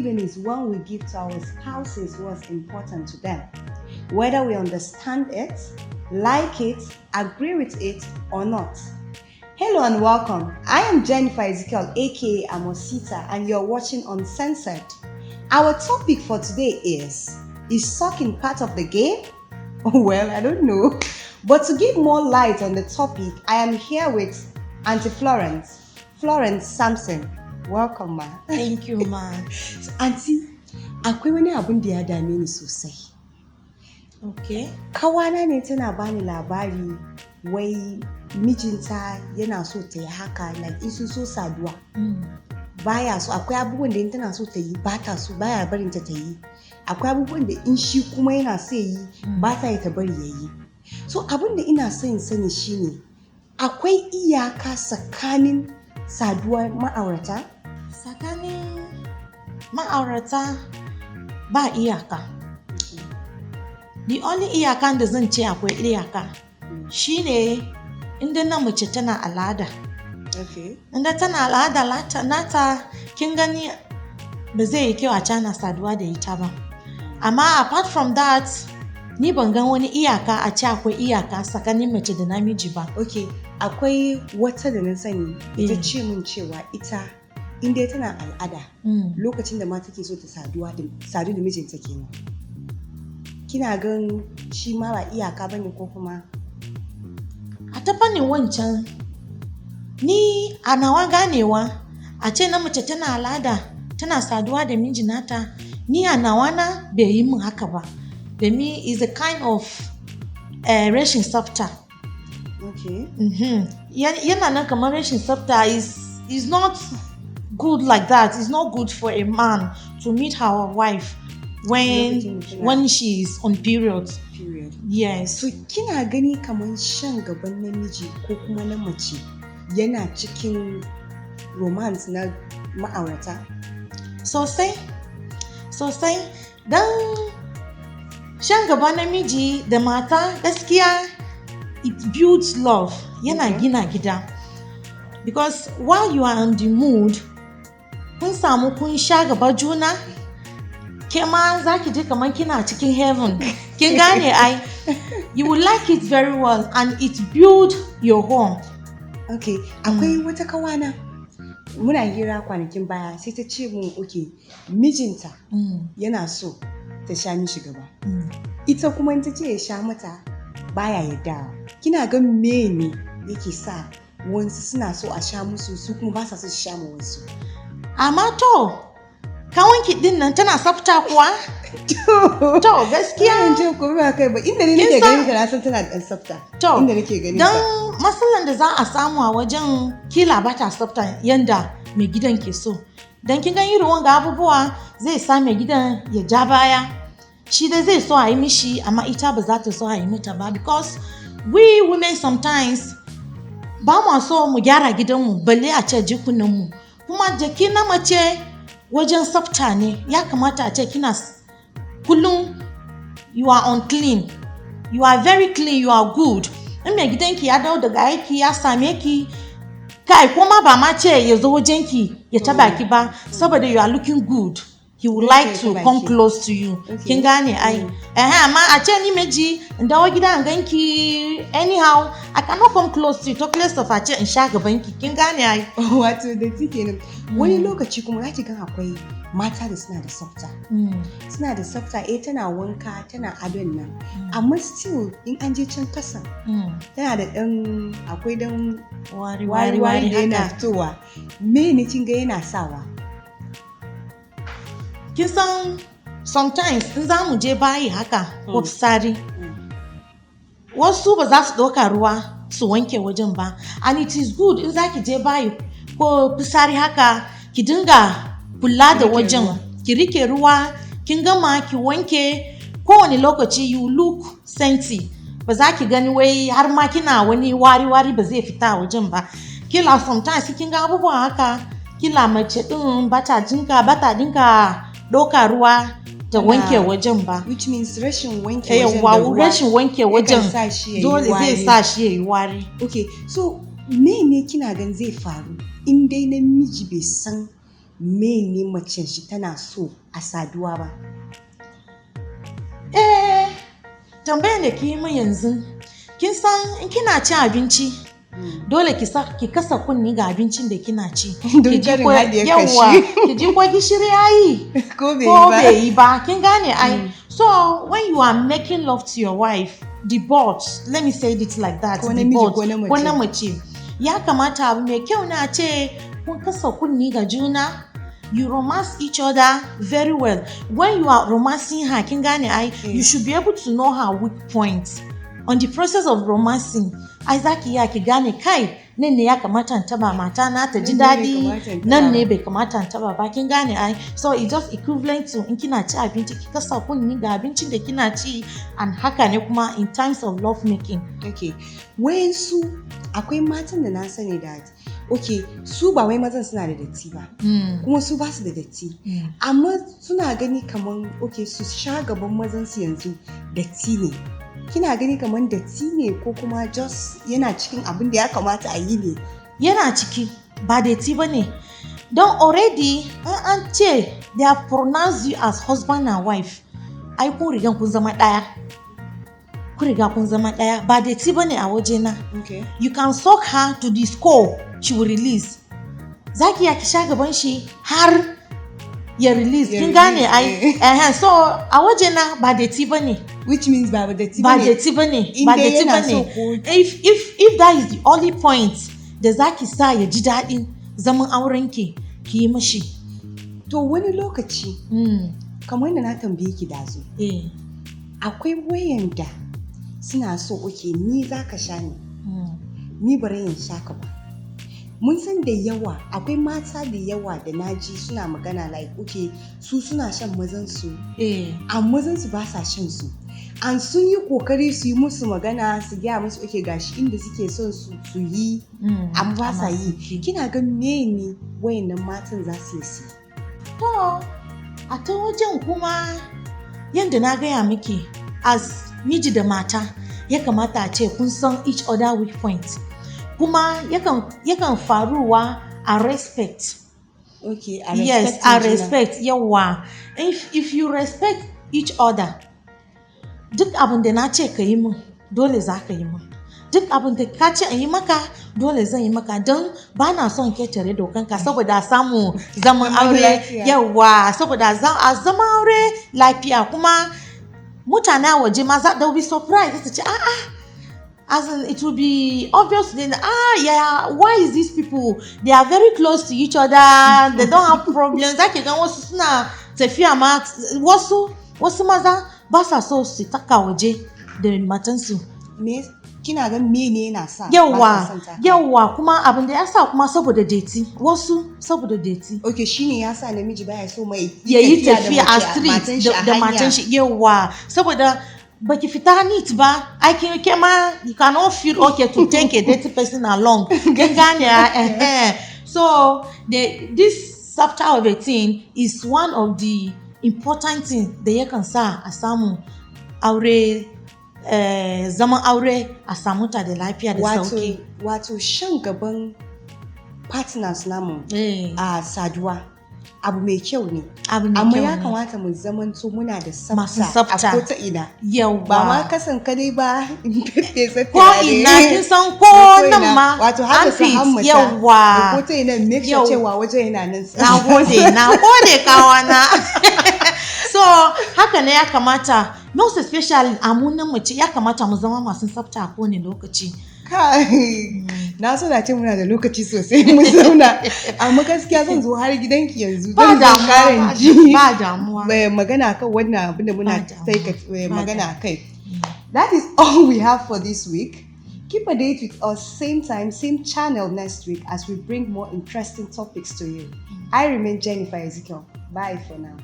giving is when we give to our spouses what's important to them, whether we understand it, like it, agree with it, or not. Hello and welcome. I am Jennifer Ezekiel, aka Amosita, and you're watching Uncensored. Our topic for today is sucking part of the game? Well, I don't know. But to give more light on the topic, I am here with Auntie Florence, Florence Sampson. Welcome, ma. Thank you, ma. Auntie, akwai wani abun da ya dame ni sosai. Kawana ne tana bani labari wai mijinta yana so ta yi haka, like in sun so saduwa. Baya so, akwai abubuwan da in tana so ta yi ba ta so, baya barin ta ta yi. Akwai abubuwan da in shi kuma yana so yi ba ta yi ta bari ya yi. So abin da ina son in sani shine, akwai iyaka tsakanin saduwar ma'aurata? Tsakanin ma'aurata ba iyaka. The only iyakan da zan ce akwai iyaka shine inda na mace tana al'ada. Inda tana al'ada nata, kin gani, ba zai yi kyau a cana saduwa da ita ba. Amma apart from that, ni ban gan wani iyaka a ce akwai iyaka tsakanin mace da namiji ba. Okay, akwai wata da na sani ita ce mun cewa ita in dai tana al'ada, lokacin da ma take so ta sadu da mijinta kenan. Kina gan shi ma ba iyaka bane ko kuma? A ta fannin wancan, ni a nawa ganewa, a ce na mace tana al'ada tana saduwa da miji nata, ni a nawa na bai yi min haka ba. Domin is a kind of rashin tsafta. Yana nan kamar rashin tsafta, is not good like that. It's not good for a man to meet her wife when Lokacin da tana when she is on period. Period. Yes. So kina gani kamar shan gaban namiji ko kuma na mace yana cikin romance na ma'aurata? Sosai. Sosai. Dan shan gaban namiji da mata, gaskiya, it builds love. Yana gina gida. Because while you are on the mood, kun samu kun sha gaba juna, ke ma za ki ji kamar kina cikin heaven. Kin gane ai? You will like it very well and it build your home. Okay, akwai wata kawana muna hira kwanakin baya, sai ta ce mun, okay, mijinta yana so ta sha mishi gaba. Ita kuma in ta ce ya sha mata, baya yadda. Kina ga me ne yake sa wasu suna so a sha musu, su kuma ba sa so su sha ma wasu? Amma to, kawanki din nan tana tsafta kuwa? To, gaskiya. In ce ko ba kai ba, inda ni Kin nake san ganin ta, na san tana da ɗan tsafta. To, Inda nake ganin ta. don matsalan da za a samu a wajen, kila ba ta tsafta yanda mai gidan ke so. Don kin gan irin wanga abubuwa zai sa mai gidan ya ja baya. Shi dai zai so a yi mishi, amma ita ba za ta so a yi mata ba, because we women sometimes ba mu so mu gyara gidanmu balle a ce jikunanmu. Kuma jiki na mace wajen tsafta ne, ya kamata a ce kina kullum you are on clean. You are very clean, you are good. In mai gidanki ya dawo daga aiki ya same ki, kai, kuma ba ma ce ya zo wajenki ya taba ki ba, saboda you are looking good, he would like to come close to you. Kin gane ai? Eh, amma a ce ni miji in dawo gida in ganki anyhow, I cannot come close to you, talk less of a ce in sha gaban ki. Kin gane ai? Wato da kenan. Wani lokaci kuma za ki ga akwai mata da suna da tsafta. Suna da tsafta, eh, tana wanka, tana adon nan. Amma still in an je can kasan tana da ɗan, akwai ɗan wari wari wari da yana haka. fitowa. Me ne kin ga yana sawa? Kin san sometimes in za mu je bayi haka ko fitsari, wasu ba za su ɗauka ruwa su wanke wajen ba. And it is good in za ki je bayi ko fitsari haka, ki dinga kula da Rike wajen. Ruwa. Ki rike ruwa, kin gama ki wanke. Kowane lokaci you look scenty, ba za ki gani wai har ma kina wani wari wari ba zai fita a wajen ba. Kila sometimes kin ga abubuwan haka, kila mace din bata dinka ɗauka ruwa ta wanke wajen ba. Which means rashin wanke wajen Yawwa, da ruwa rashin wanke wajen yakan sa shi ya yi dole zai wari. sa shi ya yi wari. Okay, so mene kina gan zai faru in dai namiji bai san mene macen shi tana so a saduwa ba? Eh, tambayar da ki yi min yanzu, kin san in kina cin abinci, dole ki kasa kunni ga abincin da kina ci. Don Ki ji karin ko haɗiye yawwa, kashi. ki ji ko gishiri yayi Ko bai ko yi ba. bai yi ba, kin gane ai. So when you are making love to your wife, the both, let me say it like that, Ko the namiji both, ko na mace. ko na mace. Ya kamata abu mai kyau na ce kun kasa kunni ga juna, you romance each other very well. When you are romancing her, kin gane ai, you should be able to know her weak points. On the process of romancing, ai za ki iya ki gane, kai, nan ne ya kamata in taba mata na ta ji Nan ne bai daɗi, kamata in nan taɓa ne ba. bai kamata in taba ba, kin gane ai. So it's just equivalent to in kina ci abinci, ki kasa kunni ga abincin da kina ci, and haka ne kuma in times of love making. Okay. Wayansu, akwai matan da na sani da, okay, su ba wai mazan suna da datti ba. Kuma su ba su da datti. Amma suna gani kaman, okay, su sha gaban mazan su yanzu datti ne. Kina gani kaman datti ne ko kuma just yana cikin abin da ya kamata a yi ne? Yana ciki, ba datti ba ne. Don already in an ce they have pronounced you as husband and wife, ai kun riga kun zama ɗaya. Kun riga kun zama ɗaya, ba datti ba ne a wajena. You can suck her to the skull, she will release. Za ki iya ki sha gaban shi har ya release. Ya Kin gane release, ai. Eh. Ehen, so a wajena ba datti ba ne. Which means ba datti Ba ba ne. datti ba ne. In Ba dai datti yana ba ne. so ko If that is the only point da za ki sa ya ji daɗin zaman aurenki, ki yi mashi. To, wani lokaci, kamar yadda na tambaye ki dazu, akwai wayanda suna so, okay, ni za ka sha ni, ni bari in sha ka ba. Mun san da yawa, akwai mata da yawa da na ji suna magana like, okay, su suna shan mazan su, amma mazan su ba sa shan su. And sun yi kokari su yi musu magana, su gaya musu, okay, gashi inda suke son su su yi, amma ba sa Amma yi. sun ki. Kina ga me ne wayannan matan za su yi su yi? To, a ta wajen kuma, yadda na gaya miki, as miji da mata, ya kamata a ce kun san each other weak point. Kuma yakan faruwa a respect. Okay, a Yes, a respecting juna. Respect, yawa. If you respect each other, duk abin da na ce ka yi min, dole za ka yi min. Duk abin da ka ce in yi maka, dole zan yi maka, don ba na son ketare dokanka saboda a samu zaman zaman aure. Lafiya. Yawa, saboda a zaman aure lafiya. Kuma mutane a waje ma za, they will be surprised, su ce, "A'a," as in, it will be obvious then, ah yeah, why is these people, they are very close to each other, they don't have problems. Zaki ga wasu suna tafiya ma, wasu maza ba sa so su taka waje da matansu. Me kina ga mene yana sa ba sa Yawa, son taka? Yawa, kuma abin da ya sa kuma saboda datti, wasu saboda datti. Okay, shine ya sa namiji baya so mai Ya yi tafiya da tafiya a mace, street matan shi da a da hanya. Matan shi, yawa, saboda baki fita neat ba, aikin ke ma, you cannot feel okay to take a dirty person along, kin gane? Eh, eh. So this chapter of a thing is one of the important thing da yakan sa a samu aure, zaman aure a samu ta da lafiya da Wato, sauki. wato shan gaban partners namu a saduwa abu mai kyau ne. Abu mai Amma kyau ya ne. kamata mu zamanto muna da Masu tsafta tsafta. a ko ta ina. Yawa. Ba ma kasan kadai ba, in feffesa Ko turare. ina, kin san ko Ko nan ina. ma Wato har da su armpit, hammata. yawa. Ko ta ina, make sure Yau. cewa wajen yana nan. Na gode, na gode, kawana. So haka ne ya kamata, most especially a mu nan mace, ya kamata mu zama masu tsafta a kowane lokaci. Kai, na so da ce muna da lokaci sosai mu zauna. Amma gaskiya zan zo har gidanki yanzu. Ba Zan zo damuwa, karin ba ji. ba damuwa. Magana kan wannan abin da muna Ba damuwa, sai ka ba magana kai. That is all we have for this week. Keep a date with us, same time, same channel next week as we bring more interesting topics to you. I remain Jennifer Ezekiel. Bye for now.